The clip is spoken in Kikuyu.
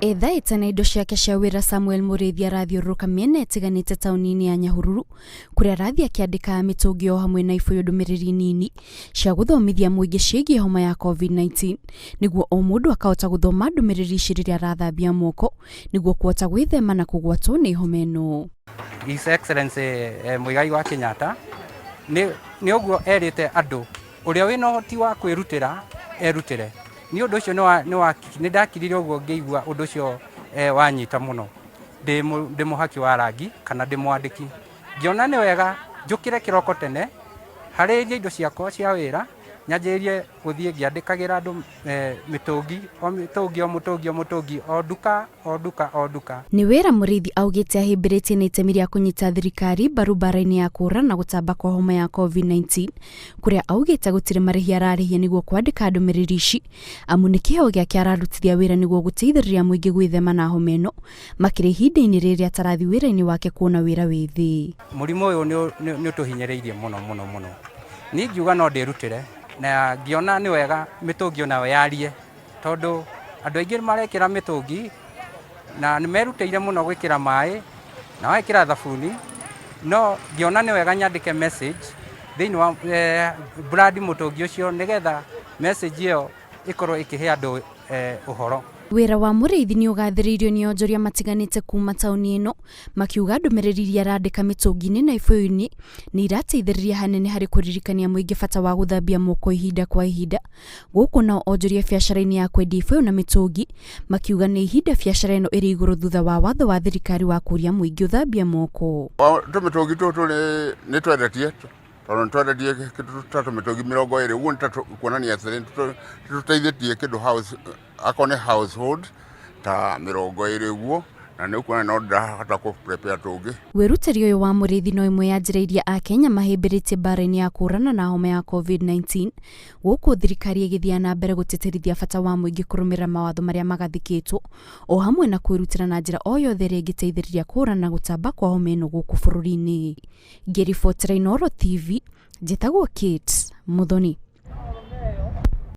Ethaĩte na indo ciake cia wĩra Samuel Mũrĩithi arathiũrũrũka mĩena ĩtiganĩte taũni-inĩ ya Nyahururu kũrĩa arathiĩ akĩandĩkaga mĩtũngi o hamwe na ibũyũ ndũmĩrĩri nini cia gũthomithia mũingĩ ciĩgiĩ homa ya COVID-19 nĩguo o mũndũ akahota gũthoma ndũmĩrĩri ici rĩrĩa arathambia moko nĩguo kũhota gwĩthema na kũgwatwo nĩ homa ĩno. His Excellency eh, Muigai wa Kenyatta nĩ nĩ ũguo erĩte andũ ũrĩa wĩna ũhoti wa kwĩrutĩra erutĩre. Nĩ ũndũ ũcio nĩ ndakirire ũguo ngĩigua ũndũ ũcio eh, wanyita mũno. Ndĩ mũhaki wa rangi kana ndĩ mwandĩki. Ngĩona nĩ wega njũkĩre kĩroko tene harĩrie indo ciakwa cia wĩra nyanjĩrĩrie gũthiĩ ngĩandĩkagĩra andũ eh, mĩtũngi o mĩtũngi o mũtũngi o mũtũngi o nduka o nduka o nduka. Nĩ wĩra Mũrĩithi augĩte ahĩmbĩrĩtie nĩ itemi rĩa kũnyita thirikari mbaru mbara-inĩ ya kũhũrana na gũtamba kwa homa ya COVID-19 kũrĩa augĩte gũtirĩ marĩhi ararĩhia nĩguo kwandĩka ndũmĩrĩri ici amu nĩ kĩheo gĩake ararutithia wĩra nĩguo gũteithĩrĩria mũingĩ gwĩthema na homa ĩno makĩria ihinda-inĩ rĩrĩ atarathi wĩra-inĩ wake kuona wĩra wĩ thĩ. Mũrimũ ũyũ nĩ ũtũhinyĩrĩirie mũno mũno mũno. Niĩ ngiuga no ndĩrutĩre na ngĩona nĩ wega mĩtũngi onayo yarie tondũ andũ aingĩ marekĩra mĩtũngi na nĩ merutĩire mũno gwĩkĩra maĩ na magekĩra thabuni, no ngĩona nĩ wega nyandĩke message thĩinĩ wa eh, brand mũtũngi ũcio nĩgetha message ĩyo ĩkorwo ĩkĩhe andũ eh, ũhoro. Wĩra wa Mũrĩithi nĩ ũgathĩrĩirio nĩ onjoria matiganĩte kuma taũni ĩno makiuga ndũmĩrĩri iria arandĩka mĩtũngi-inĩ na ibũyũ-inĩ nĩ irateithĩrĩria hanene harĩ kũririkania mũingĩ bata wa gũthambia moko ihinda kwa ihinda. Gũkũ nao onjoria biacara-inĩ ya kwendia ibũyũ na mĩtũngi makiuga nĩ ihinda biacara ĩno ĩrĩ igũrũ thutha wa watho wa thirikari wa kũria mũingĩ ũthambie moko. Tũmĩtũngi tũtũ nĩ twendetie tondũ nĩ twendetie kĩndũ ta tũmĩtũngi 20 ũguo nĩ ta kuonania atĩ nĩ tũteithĩtie kĩndũ house akorwo nĩ household ta 20 ũguo na nĩ ũkuona no ndĩrahota kũ prepare tũngĩ. Wĩrutĩri ũyũ wa Mũrĩithi no ĩmwe ya njĩra iria Akenya mahĩmbĩrĩtie mbara-inĩ ya kũhũrana na homa ya COVID-19 gũkũ thirikari ĩgĩthiaga na mbere gũtĩtĩrithia bata wa mũingĩ kũrũmĩrĩra mawatho marĩa magathĩkĩtwo o hamwe na kwĩrutĩra na njĩra o yothe ĩrĩa ĩngĩteithĩrĩria kũhũrana na gũtamba kwa homa ĩno gũkũ bũrũri-inĩ. Ngĩribotera Inooro TV, njĩtagwo Kate Muthoni.